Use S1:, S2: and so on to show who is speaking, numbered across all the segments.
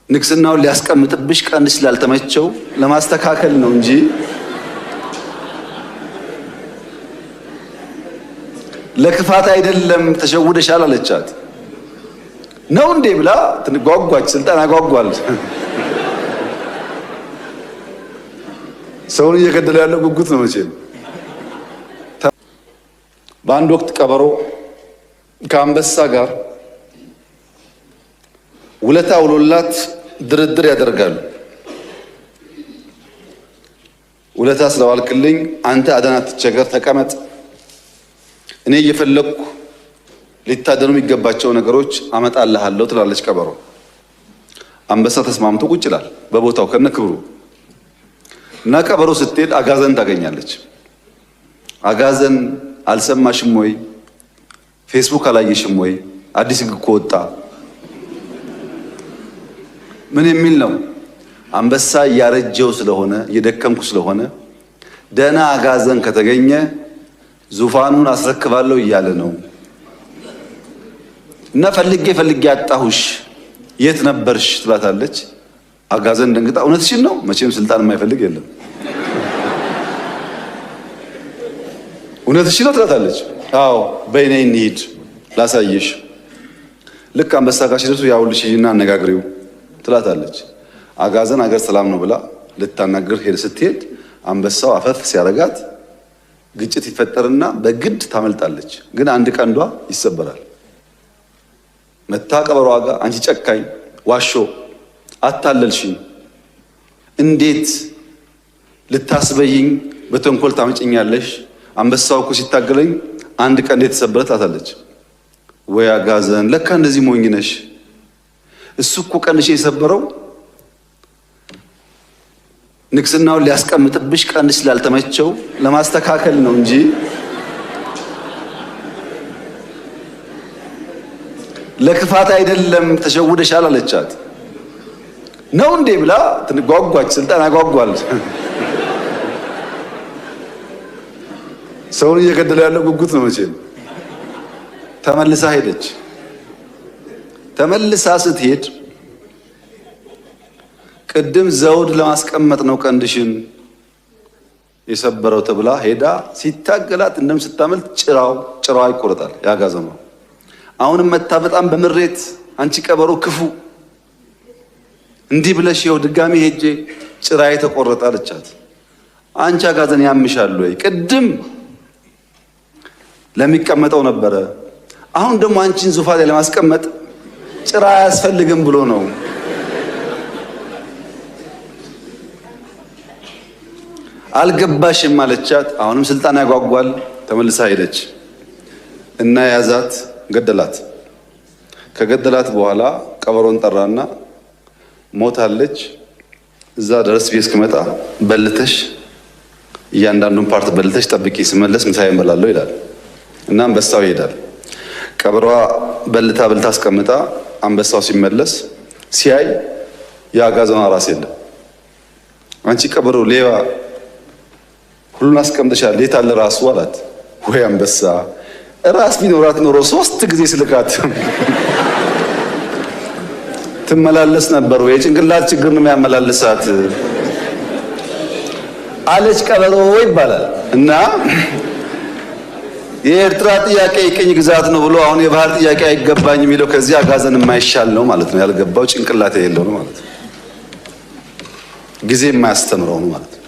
S1: ንግስናውን ሊያስቀምጥብሽ ቀንድ ስላልተመቸው ለማስተካከል ነው እንጂ ለክፋት አይደለም፣ ተሸውደሻል አለቻት። ነው እንዴ ብላ ጓጓች። ስልጣን ያጓጓል። ሰውን እየገደለ ያለው ጉጉት ነው መቼም። በአንድ ወቅት ቀበሮ ከአንበሳ ጋር ውለታ ውሎላት ድርድር ያደርጋሉ። ውለታ ስለዋልክልኝ አንተ አደን አትቸገር፣ ተቀመጥ፣ እኔ እየፈለግኩ ሊታደኑ የሚገባቸው ነገሮች አመጣልሃለሁ ትላለች ቀበሮ። አንበሳ ተስማምቶ ቁጭ ይላል በቦታው ከነ ክብሩ እና ቀበሮ ስትሄድ አጋዘን ታገኛለች። አጋዘን አልሰማሽም ወይ? ፌስቡክ አላየሽም ወይ? አዲስ ሕግ እኮ ወጣ። ምን የሚል ነው? አንበሳ እያረጀው ስለሆነ እየደከምኩ ስለሆነ ደህና አጋዘን ከተገኘ ዙፋኑን አስረክባለሁ እያለ ነው። እና ፈልጌ ፈልጌ አጣሁሽ፣ የት ነበርሽ ትላታለች። አጋዘን ደንግጣ እውነትሽን ነው፣ መቼም ስልጣን የማይፈልግ የለም። እውነትሽን ነው ትላታለች። አዎ በይ ነይ እንሂድ ላሳይሽ። ልክ አንበሳ ጋር ሲደርሱ ያውልሽ እና አነጋግሪው ትላታለች። አጋዘን አገር ሰላም ነው ብላ ልታናግር ሄድ ስትሄድ አንበሳው አፈፍ ሲያረጋት ግጭት ይፈጠርና በግድ ታመልጣለች። ግን አንድ ቀንዷ ይሰበራል። መታ ቀበሯ ጋር አንቺ ጨካኝ ዋሾ አታለልሽኝ፣ እንዴት ልታስበይኝ በተንኮል ታመጭኛለሽ? አንበሳው እኮ ሲታገለኝ አንድ ቀንድ የተሰበረ ትላታለች። ወይ አጋዘን ለካ እንደዚህ ሞኝ ነሽ። እሱ እኮ ቀንድሽ የሰበረው ንግስናውን ሊያስቀምጥብሽ ቀንድ ስላልተመቸው ለማስተካከል ነው እንጂ ለክፋት አይደለም፣ ተሸውደሻል አለቻት። ነው እንዴ ብላ ጓጓች። ስልጣን ያጓጓል። ሰውን እየገደለ ያለው ጉጉት ነው መቼም። ተመልሳ ሄደች። ተመልሳ ስትሄድ ቅድም ዘውድ ለማስቀመጥ ነው ቀንድሽን የሰበረው ተብላ ሄዳ ሲታገላት እንደም ስታመልጥ ጭራው ጭራዋ ይቆረጣል። ያጋዘኗ አሁንም መታ በጣም በምሬት አንቺ ቀበሮ ክፉ እንዲህ ብለሽ ይኸው ድጋሚ ሄጄ ጭራዬ ተቆረጠ አለቻት። አንቺ አጋዘን ያምሻል ወይ? ቅድም ለሚቀመጠው ነበረ፣ አሁን ደግሞ አንቺን ዙፋን ላይ ለማስቀመጥ ጭራ አያስፈልግም ብሎ ነው። አልገባሽም አለቻት። አሁንም ስልጣን ያጓጓል። ተመልሳ ሄደች እና ያዛት፣ ገደላት። ከገደላት በኋላ ቀበሮን ጠራና ሞታለች፣ እዛ ድረስ ቤት እስክመጣ በልተሽ እያንዳንዱን part በልተሽ ጠብቂ፣ ስመለስ ምሳዬን እበላለሁ ይላል እና አንበሳው ይሄዳል። ቀበሮዋ በልታ በልታ አስቀምጣ አንበሳው ሲመለስ ሲያይ የአጋዘኗ ራስ የለም። አንቺ ቀበሮ ሌባ ሁሉን አስቀምጠሻል፣ የት አለ ራሱ አላት። ወይ አንበሳ ራስ ቢኖራት ኖሮ 3 ጊዜ ስልካት ትመላለስ ነበር ወይ? የጭንቅላት ችግር ነው የሚያመላልሳት አለች ቀበሮ ይባላል። እና የኤርትራ ጥያቄ የቅኝ ግዛት ነው ብሎ አሁን የባህር ጥያቄ አይገባኝ የሚለው ከዚህ አጋዘን የማይሻል ነው ማለት ነው። ያልገባው ጭንቅላት የሌለው ነው ማለት ነው። ጊዜ የማያስተምረው ነው ማለት ነው።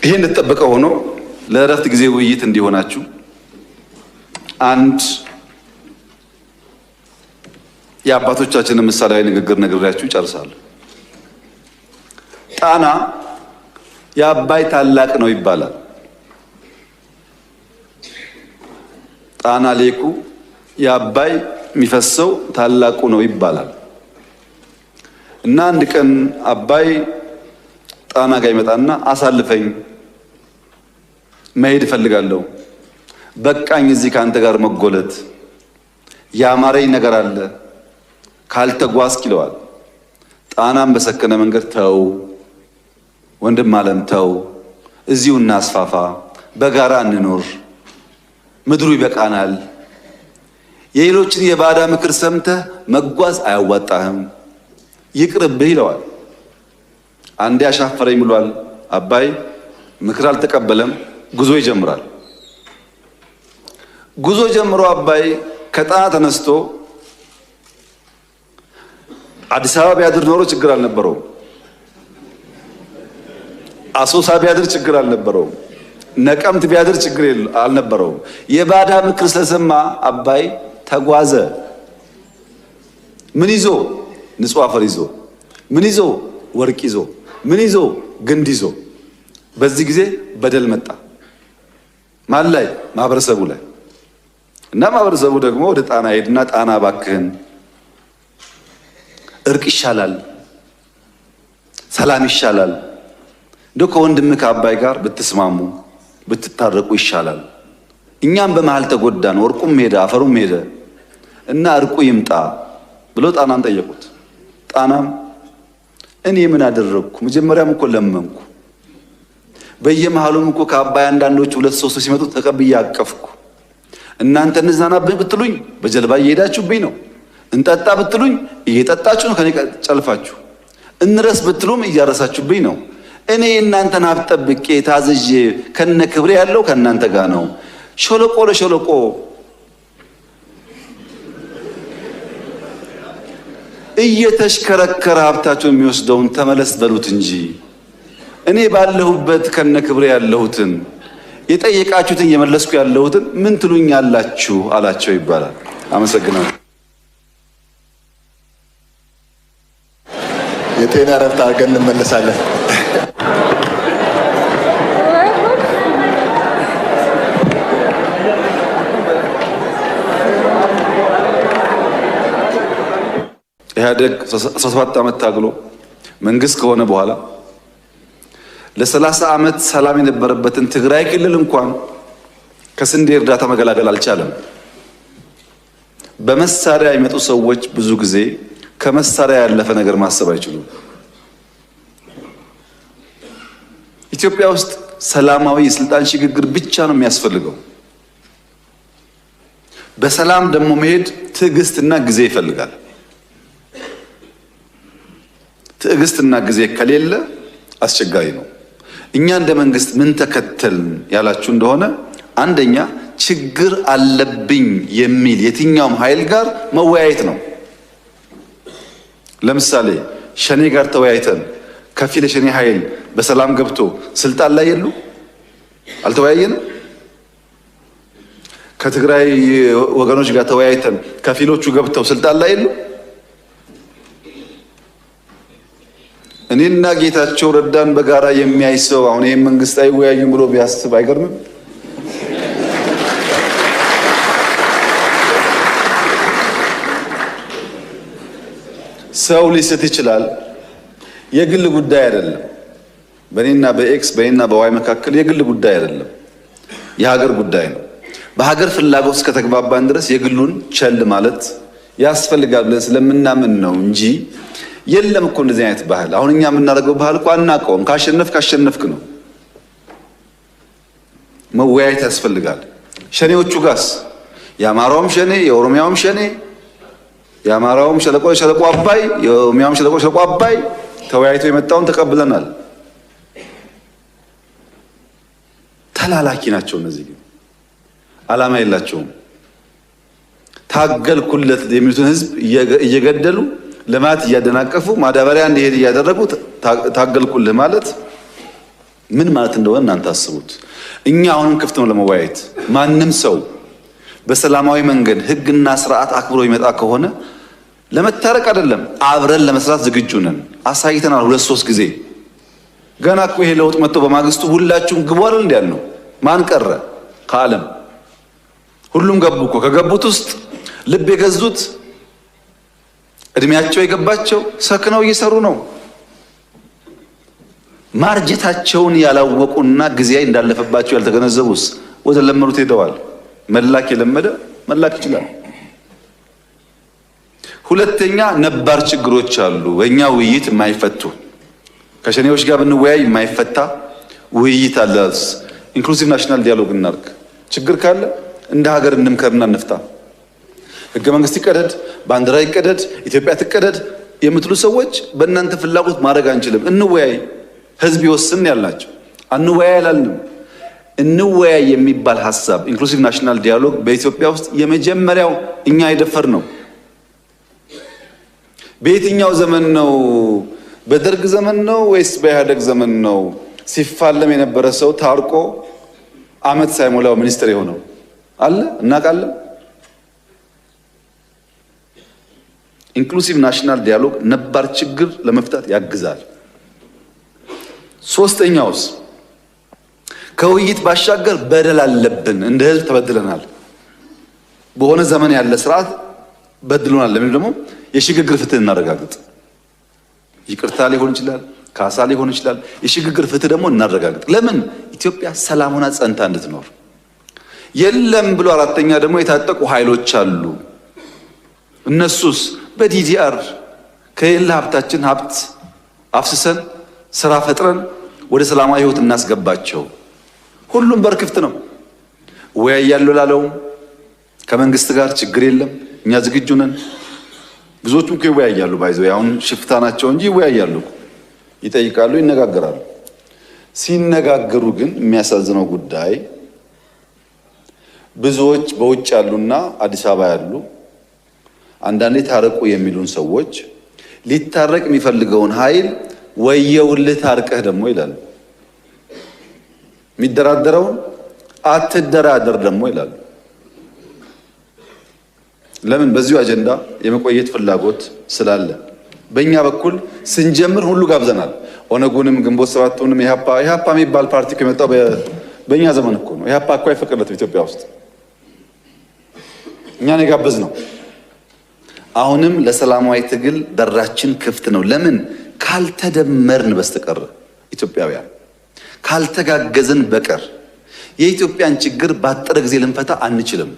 S1: ይሄ እንደተጠበቀ ሆኖ ለእረፍት ጊዜ ውይይት እንዲሆናችሁ አንድ የአባቶቻችንን ምሳሌያዊ ንግግር ነግሬያችሁ ጨርሳለሁ። ጣና የአባይ ታላቅ ነው ይባላል። ጣና ሌኩ የአባይ የሚፈሰው ታላቁ ነው ይባላል እና አንድ ቀን አባይ ጣና ጋር ይመጣና አሳልፈኝ መሄድ እፈልጋለሁ፣ በቃኝ እዚህ ከአንተ ጋር መጎለት፣ ያማረኝ ነገር አለ ካልተጓዝክ ይለዋል። ጣናም በሰከነ መንገድ ተው ወንድም አለም ተው፣ እዚሁ እናስፋፋ፣ በጋራ እንኖር፣ ምድሩ ይበቃናል፣ የሌሎችን የባዳ ምክር ሰምተህ መጓዝ አያዋጣህም፣ ይቅርብህ ይለዋል። አንዴ አሻፈረኝ ብሏል አባይ። ምክር አልተቀበለም። ጉዞ ይጀምራል። ጉዞ ጀምሮ አባይ ከጣና ተነስቶ አዲስ አበባ ቢያድር ኖሮ ችግር አልነበረውም። አሶሳ ቢያድር ችግር አልነበረውም። ነቀምት ቢያድር ችግር አልነበረውም። የባዳ ምክር ስለሰማ አባይ ተጓዘ። ምን ይዞ? ንጹህ አፈር ይዞ፣ ምን ይዞ? ወርቅ ይዞ፣ ምን ይዞ? ግንድ ይዞ። በዚህ ጊዜ በደል መጣ። ማን ላይ? ማህበረሰቡ ላይ። እና ማህበረሰቡ ደግሞ ወደ ጣና ሄድና ጣና እባክህን እርቅ ይሻላል፣ ሰላም ይሻላል፣ እንደው ከወንድምህ ከአባይ ጋር ብትስማሙ ብትታረቁ ይሻላል። እኛም በመሃል ተጎዳን፣ ወርቁም ሄደ አፈሩም ሄደ እና እርቁ ይምጣ ብሎ ጣናን ጠየቁት። ጣናም እኔ ምን አደረግኩ? መጀመሪያም እኮ ለመንኩ። በየመሃሉም እኮ ከአባይ አንዳንዶች ሁለት ሶስቱ ሲመጡ ተቀብዬ አቀፍኩ። እናንተ እንዝናናብኝ ብትሉኝ በጀልባ እየሄዳችሁብኝ ነው። እንጠጣ ብትሉኝ እየጠጣችሁ ነው ከኔ ጨልፋችሁ። እንረስ ብትሉም እያረሳችሁብኝ ነው። እኔ እናንተን ሀብት ጠብቄ ታዝዤ ከነ ክብሬ ያለው ከእናንተ ጋር ነው። ሸለቆ ለሸለቆ እየተሽከረከረ ሀብታቸውን የሚወስደውን ተመለስ በሉት እንጂ እኔ ባለሁበት ከነ ክብሬ ያለሁትን የጠየቃችሁትን እየመለስኩ ያለሁትን ምን ትሉኛላችሁ አላቸው ይባላል። አመሰግናለሁ።
S2: የጤና እረፍት አድርገን እንመለሳለን።
S1: ኢህአዴግ 17 ዓመት ታግሎ መንግስት ከሆነ በኋላ ለ30 ዓመት ሰላም የነበረበትን ትግራይ ክልል እንኳን ከስንዴ እርዳታ መገላገል አልቻለም። በመሳሪያ የመጡ ሰዎች ብዙ ጊዜ ከመሳሪያ ያለፈ ነገር ማሰብ አይችሉም። ኢትዮጵያ ውስጥ ሰላማዊ የስልጣን ሽግግር ብቻ ነው የሚያስፈልገው። በሰላም ደግሞ መሄድ ትዕግስትና ጊዜ ይፈልጋል። ትዕግስትና ጊዜ ከሌለ አስቸጋሪ ነው። እኛ እንደ መንግስት ምን ተከተልን ያላችሁ እንደሆነ አንደኛ ችግር አለብኝ የሚል የትኛውም ኃይል ጋር መወያየት ነው። ለምሳሌ ሸኔ ጋር ተወያይተን ከፊል የሸኔ ኃይል በሰላም ገብቶ ስልጣን ላይ የሉ አልተወያየንም። ከትግራይ ወገኖች ጋር ተወያይተን ከፊሎቹ ገብተው ስልጣን ላይ የሉ። እኔና ጌታቸው ረዳን በጋራ የሚያይ ሰው አሁን ይህን መንግስት አይወያዩም ብሎ ቢያስብ አይገርምም? ሰው ሊስት ይችላል። የግል ጉዳይ አይደለም። በእኔና በ X በእኔና በ Y መካከል የግል ጉዳይ አይደለም፣ የሀገር ጉዳይ ነው። በሀገር ፍላጎት እስከተግባባን ድረስ የግሉን ቸል ማለት ያስፈልጋል ብለን ስለምናምን ነው እንጂ የለም እኮ እንደዚህ አይነት ባህል። አሁን እኛ የምናደርገው ባህል እኮ አናውቀውም። ካሸነፍክ አሸነፍክ ነው። መወያየት ያስፈልጋል። ሸኔዎቹ ጋስ የአማራውም ሸኔ የኦሮሚያውም ሸኔ የአማራውም ሸለቆ ሸለቆ አባይ የኦሮሚያውም ሸለቆ ሸለቆ አባይ ተወያይቶ የመጣውን ተቀብለናል። ተላላኪ ናቸው እነዚህ፣ ግን ዓላማ የላቸውም። ታገልኩለት የሚሉትን ህዝብ እየገደሉ ልማት እያደናቀፉ ማዳበሪያ እንዲሄድ እያደረጉ ታገልኩልህ ማለት ምን ማለት እንደሆነ እናንተ አስቡት። እኛ አሁንም ክፍት ነው ለመወያየት። ማንም ሰው በሰላማዊ መንገድ ህግና ስርዓት አክብሮ ይመጣ ከሆነ ለመታረቅ አይደለም አብረን ለመስራት ዝግጁ ነን። አሳይተናል ሁለት ሶስት ጊዜ። ገና እኮ ይሄ ለውጥ መጥቶ በማግስቱ ሁላችሁም ግቡ አይደል እንዲ ያልነው። ማን ቀረ ከዓለም? ሁሉም ገቡ እኮ። ከገቡት ውስጥ ልብ የገዙት እድሜያቸው የገባቸው ሰክነው እየሰሩ ነው። ማርጀታቸውን ያላወቁና ጊዜ እንዳለፈባቸው ያልተገነዘቡስ ወደ ለመዱት ሄደዋል። መላክ የለመደ መላክ ይችላል። ሁለተኛ ነባር ችግሮች አሉ፣ በእኛ ውይይት የማይፈቱ ከሸኔዎች ጋር ብንወያይ የማይፈታ ውይይት አለ። Inclusive national dialogue እናርግ። ችግር ካለ እንደ ሀገር እንምከርና እንፍታ። ህገ መንግስት ይቀደድ፣ ባንዲራ ይቀደድ፣ ኢትዮጵያ ትቀደድ የምትሉ ሰዎች በእናንተ ፍላጎት ማድረግ አንችልም። እንወያይ፣ ህዝብ ይወስን ያልናቸው አንወያይ አላልንም። እንወያይ የሚባል ሀሳብ inclusive national dialogue በኢትዮጵያ ውስጥ የመጀመሪያው እኛ የደፈርነው። በየትኛው ዘመን ነው? በደርግ ዘመን ነው ወይስ በኢህአደግ ዘመን ነው ሲፋለም የነበረ ሰው ታርቆ አመት ሳይሞላው ሚኒስትር የሆነው አለ? እናውቃለን። Inclusive national dialogue ነባር ችግር ለመፍታት ያግዛል። ሶስተኛውስ ከውይይት ባሻገር በደል አለብን፣ እንደ ህዝብ ተበድለናል፣ በሆነ ዘመን ያለ ስርዓት በድሎናል ለሚል ደግሞ የሽግግር ፍትህ እናረጋግጥ። ይቅርታ ሊሆን ይችላል፣ ካሳ ሊሆን ይችላል። የሽግግር ፍትህ ደግሞ እናረጋግጥ። ለምን ኢትዮጵያ ሰላም ሆና ጸንታ እንድትኖር። የለም ብሎ አራተኛ ደግሞ የታጠቁ ኃይሎች አሉ። እነሱስ በ DDR ከሌለ ሀብታችን ሀብት አፍስሰን ስራ ፈጥረን ወደ ሰላማዊ ህይወት እናስገባቸው። ሁሉም በር ክፍት ነው። እወያያለሁ ላለውም ከመንግስት ጋር ችግር የለም፣ እኛ ዝግጁ ነን። ብዙዎቹም እኮ ይወያያሉ። By the way አሁን ሽፍታ ናቸው እንጂ ይወያያሉ፣ ይጠይቃሉ፣ ይነጋገራሉ። ሲነጋገሩ ግን የሚያሳዝነው ጉዳይ ብዙዎች በውጭ ያሉና አዲስ አበባ ያሉ አንዳንዴ ታረቁ የሚሉን ሰዎች ሊታረቅ የሚፈልገውን ኃይል ወየውልህ ታርቀህ ደግሞ ይላሉ። የሚደራደረውን አትደራደር ደግሞ ይላሉ። ለምን? በዚሁ አጀንዳ የመቆየት ፍላጎት ስላለ። በእኛ በኩል ስንጀምር ሁሉ ጋብዘናል። ኦነጉንም፣ ግንቦት ሰባቱንም፣ ኢህአፓ ኢህአፓ የሚባል ፓርቲ እኮ የመጣው በእኛ ዘመን እኮ ነው። ኢህአፓ እኮ አይፈቀድለትም ኢትዮጵያ ውስጥ፣ እኛን የጋበዝነው። አሁንም ለሰላማዊ ትግል በራችን ክፍት ነው። ለምን? ካልተደመርን በስተቀር፣ ኢትዮጵያውያን ካልተጋገዝን በቀር የኢትዮጵያን ችግር ባጠረ ጊዜ ልንፈታ አንችልም።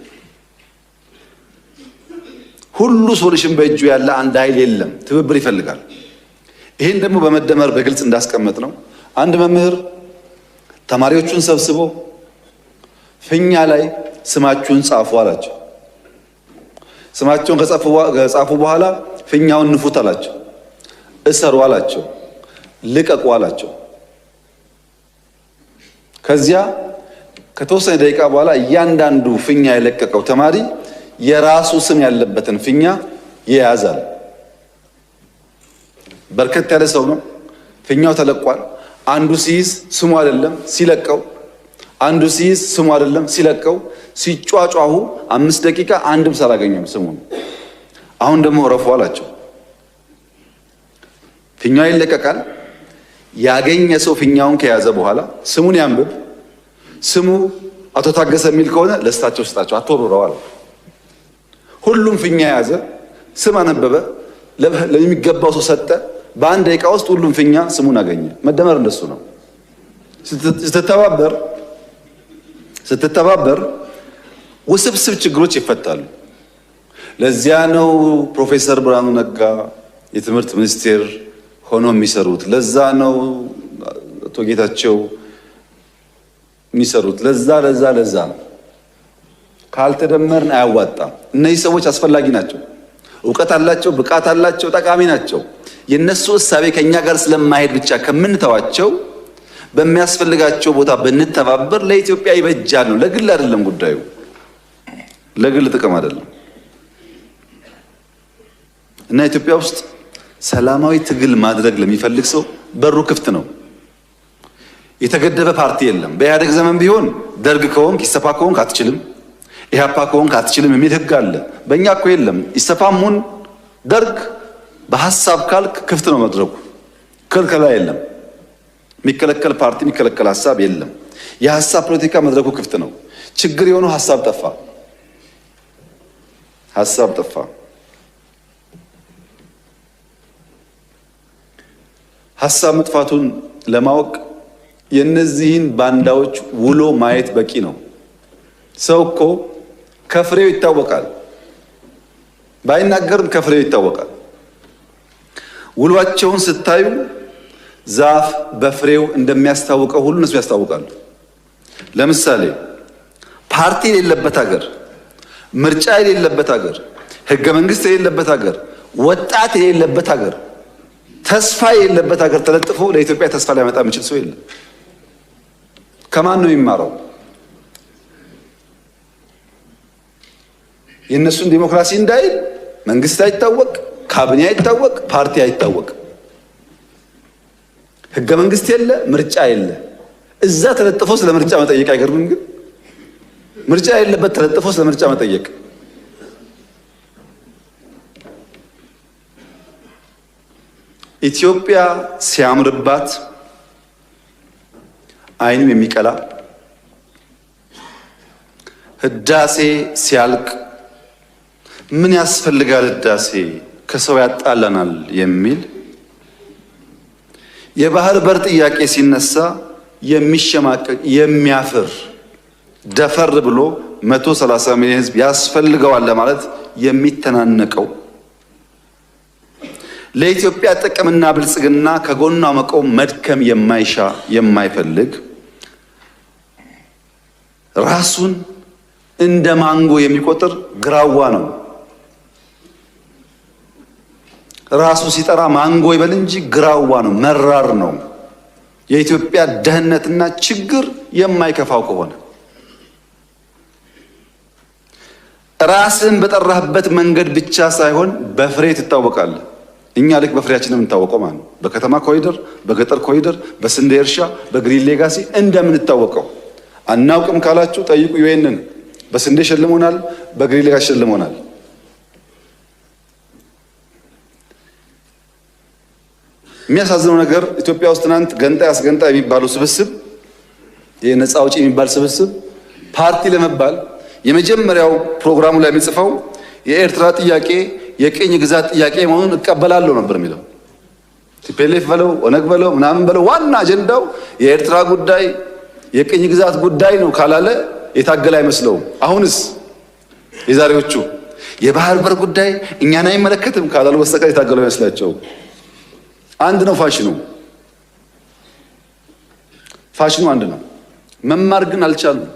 S1: ሁሉ solution በእጁ ያለ አንድ ኃይል የለም። ትብብር ይፈልጋል። ይህን ደግሞ በመደመር በግልጽ እንዳስቀመጥነው አንድ መምህር ተማሪዎቹን ሰብስቦ ፊኛ ላይ ስማችሁን ጻፉ አላቸው። ስማቸውን ከጻፉ በኋላ ፊኛውን ንፉት አላቸው። እሰሩ አላቸው። ልቀቁ አላቸው። ከዚያ ከተወሰነ ደቂቃ በኋላ እያንዳንዱ ፊኛ የለቀቀው ተማሪ የራሱ ስም ያለበትን ፊኛ ይያዛል። በርከት ያለ ሰው ነው። ፊኛው ተለቋል። አንዱ ሲይዝ ስሙ አይደለም ሲለቀው፣ አንዱ ሲይዝ ስሙ አይደለም ሲለቀው፣ ሲጯጯሁ 5 ደቂቃ አንድም ሳላገኘም ስሙን። አሁን ደግሞ እረፉ አላቸው። ፊኛው ይለቀቃል። ያገኘ ሰው ፊኛውን ከያዘ በኋላ ስሙን ያንብብ። ስሙ አቶ ታገሰ የሚል ከሆነ ለስታቸው ስጣቸው፣ አትወርውረው አለ። ሁሉም ፊኛ የያዘ ስም አነበበ፣ ለሚገባው ሰው ሰጠ። በ1 ደቂቃ ውስጥ ሁሉም ፊኛ ስሙን አገኘ። መደመር እንደሱ ነው። ስትተባበር ስትተባበር ውስብስብ ችግሮች ይፈታሉ። ለዚያ ነው ፕሮፌሰር ብርሃኑ ነጋ የትምህርት ሚኒስቴር ሆኖ የሚሰሩት። ለዛ ነው አቶ ጌታቸው የሚሰሩት። ለዛ ለዛ ለዛ ነው። ካልተደመርን አያዋጣም። እነዚህ ሰዎች አስፈላጊ ናቸው። እውቀት አላቸው፣ ብቃት አላቸው፣ ጠቃሚ ናቸው። የእነሱ እሳቤ ከእኛ ጋር ስለማይሄድ ብቻ ከምንተዋቸው በሚያስፈልጋቸው ቦታ ብንተባበር ለኢትዮጵያ ይበጃል ነው። ለግል አይደለም ጉዳዩ፣ ለግል ጥቅም አይደለም። እና ኢትዮጵያ ውስጥ ሰላማዊ ትግል ማድረግ ለሚፈልግ ሰው በሩ ክፍት ነው። የተገደበ ፓርቲ የለም። በኢህአዴግ ዘመን ቢሆን ደርግ ከሆንክ፣ ኢሰፓ ከሆንክ አትችልም፣ ኢህአፓ ከሆንክ አትችልም የሚል ህግ አለ። በእኛ እኮ የለም። ኢሰፓም ሁን ደርግ በሀሳብ ካልክ ክፍት ነው መድረኩ። ክልከላ የለም። የሚከለከል ፓርቲ፣ የሚከለከል ሀሳብ የለም። የሀሳብ ፖለቲካ መድረኩ ክፍት ነው። ችግር የሆነው ሀሳብ ጠፋ፣ ሀሳብ ጠፋ። ሀሳብ መጥፋቱን ለማወቅ የእነዚህን ባንዳዎች ውሎ ማየት በቂ ነው። ሰው እኮ ከፍሬው ይታወቃል። ባይናገርም ከፍሬው ይታወቃል። ውሏቸውን ስታዩ ዛፍ በፍሬው እንደሚያስታውቀው ሁሉ እነሱ ያስታውቃሉ። ለምሳሌ ፓርቲ የሌለበት ሀገር፣ ምርጫ የሌለበት ሀገር፣ ህገ መንግስት የሌለበት ሀገር፣ ወጣት የሌለበት ሀገር፣ ተስፋ የሌለበት ሀገር ተለጥፎ ለኢትዮጵያ ተስፋ ሊያመጣ የሚችል ሰው የለም። ከማን ነው የሚማረው? የእነሱን ዲሞክራሲ እንዳይል መንግስት አይታወቅ፣ ካቢኔ አይታወቅ፣ ፓርቲ አይታወቅ፣ ህገ መንግስት የለ፣ ምርጫ የለ። እዛ ተለጥፎ ስለ ምርጫ መጠየቅ አይገርምም? ግን ምርጫ የሌለበት ተለጥፎ ስለ ምርጫ መጠየቅ። ኢትዮጵያ ሲያምርባት ዓይንም የሚቀላ፣ ህዳሴ ሲያልቅ ምን ያስፈልጋል ህዳሴ ከሰው ያጣላናል የሚል፣ የባህር በር ጥያቄ ሲነሳ የሚሸማቀቅ፣ የሚያፍር፣ ደፈር ብሎ 130 ሚሊዮን ህዝብ ያስፈልገዋል ለማለት የሚተናነቀው፣ ለኢትዮጵያ ጥቅምና ብልጽግና ከጎኗ መቆም መድከም የማይሻ፣ የማይፈልግ፣ ራሱን እንደ ማንጎ የሚቆጥር ግራዋ ነው። ራሱ ሲጠራ ማንጎ ይበል እንጂ ግራዋ ነው፣ መራር ነው። የኢትዮጵያ ደህንነትና ችግር የማይከፋው ከሆነ ራስን በጠራህበት መንገድ ብቻ ሳይሆን በፍሬ ትታወቃለህ። እኛ ልክ በፍሬያችን የምንታወቀው ማለት ነው። በከተማ ኮሪደር፣ በገጠር ኮሪደር፣ በስንዴ እርሻ፣ በ Green Legacy እንደምንታወቀው አናውቅም ካላችሁ ጠይቁ። UN ን በስንዴ ሸልሞናል፣ በ Green Legacy ሸልሞናል። የሚያሳዝነው ነገር ኢትዮጵያ ውስጥ ትናንት ገንጣይ አስገንጣይ የሚባለው ስብስብ፣ የነፃ አውጪ የሚባል ስብስብ ፓርቲ ለመባል የመጀመሪያው ፕሮግራሙ ላይ የሚጽፈው የኤርትራ ጥያቄ የቅኝ ግዛት ጥያቄ መሆኑን እቀበላለሁ ነበር የሚለው። TPLF በለው፣ ኦነግ በለው፣ ምናምን በለው፣ ዋና አጀንዳው የኤርትራ ጉዳይ የቅኝ ግዛት ጉዳይ ነው ካላለ የታገለ አይመስለውም። አሁንስ የዛሬዎቹ የባህር በር ጉዳይ እኛን አይመለከትም ካላሉ በስተቀር የታገሉ አይመስላቸውም። አንድ ነው ፋሽኑ፣ ፋሽኑ አንድ ነው። መማር ግን አልቻሉም።